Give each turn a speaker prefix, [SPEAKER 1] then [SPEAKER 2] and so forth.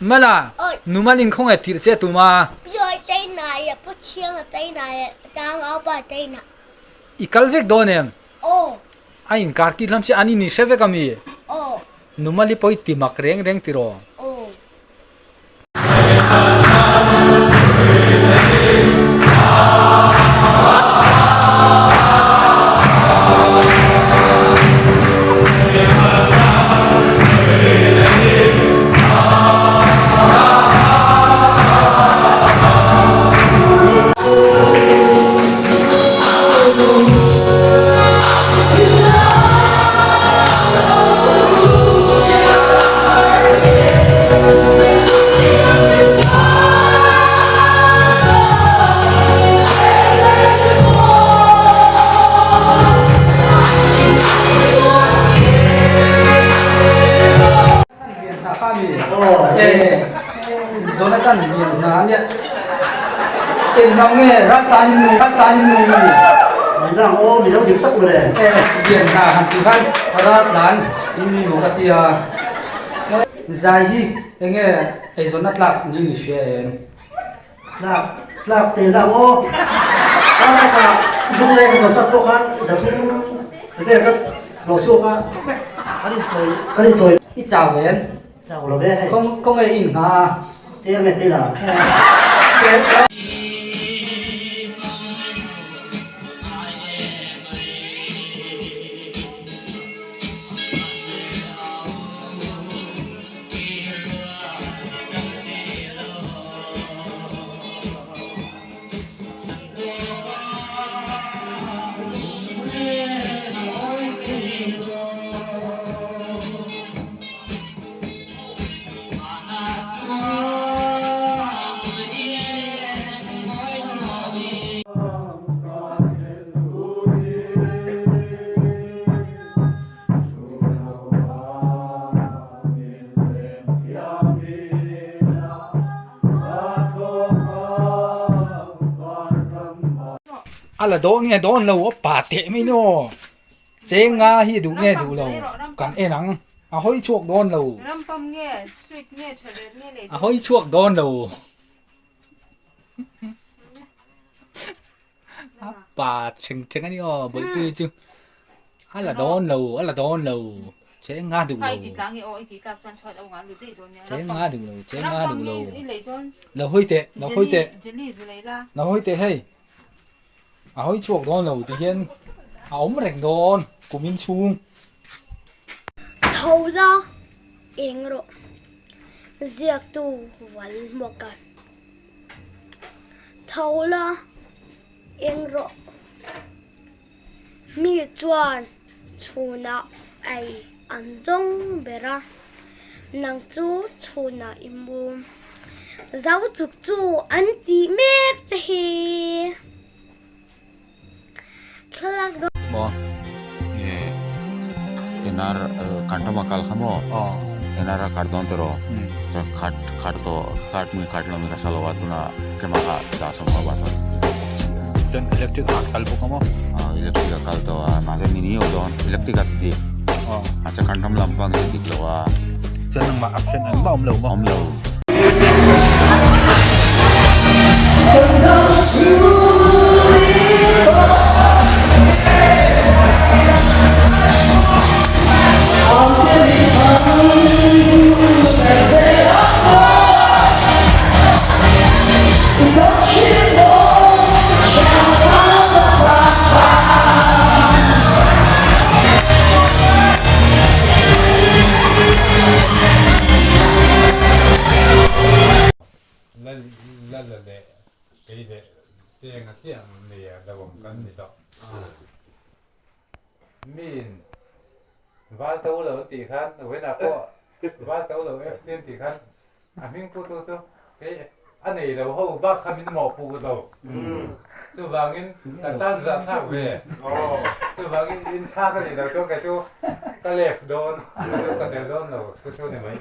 [SPEAKER 1] Mala, Numalin khawngaih tirh che a tum a. I kal vek dawn em? A inkar kih hlam che an in i hre vek ami? Numali pawh i ti mak reng reng tiraw? Jonathan lian hna nia eng ram nge ral tan in ral tan in nui mi
[SPEAKER 2] Nang aw mizo dik tak mawle.
[SPEAKER 1] E lian hna han tih khan ral tlan in nui maw ka tia. Zai hi enge eizawnna tlak niin i hria em?
[SPEAKER 2] Tlak tlak tel dah maw? Kar hmasa Lungleng ka kalsak pawh khan zathum vel ka hlawh chhuak a, kan inchawi kan inchawi.
[SPEAKER 1] I chau em?
[SPEAKER 2] Chau lo ve hei.
[SPEAKER 1] Kawng kawng e i inhma a?
[SPEAKER 2] Chairman te lah.
[SPEAKER 1] A la dawn nge dawn lo a pa teh mai ni aw cheng nga hi duh nge duh lo kan en ang a hawi chhuak dawn lo a hawi chhuak dawn lo a pa theng theng a ni aw bawihpui chu a la dawn lo a la dawn lo cheng nga duh lo cheng nga duh lo cheng nga duh lo lo hawi teh lo hawi teh lo hawi teh hei a hawi chhuak dawn lo ti hian a awm reng dawn kum in chhung.
[SPEAKER 3] Tho la eng rawh ziaktu val hmuak a. Tho la, eng rawh. Mi chuan chhunah ei an zawng ber a, nang chu chhunah i mu. Zo chuk chu an tih mek che hi. Thlalak dawn.
[SPEAKER 4] Maw enar kantama kal kha maw enar a kar dawn tiraw chuan khat khat tawh card mi card lo mi ka hre lo a tuna kema kha za sawm a bat a
[SPEAKER 1] chuan electric a kal bawk a maw
[SPEAKER 4] electric a kal tawh a mahse ni ni awm dawn electric a dik mahse kanram lampang hi a dik lo a
[SPEAKER 1] chuan nangmah absent engmah a awm lo maw
[SPEAKER 4] awm lo.
[SPEAKER 5] La la la leh kei leh tenga chiah nei a lo awm kan ni tawh. Miin val to lo an tih khan vawiinah pawh val to lo FC an tih khan a hming pu tu chu kei a nei lo ho bak kha min mawhpuh lo. Chuvangin ka tan zahthlak ve. Chuvangin inthlak a nih loh chuan kei chu ka left dawn, ka tel dawn lo chu chu ni mai.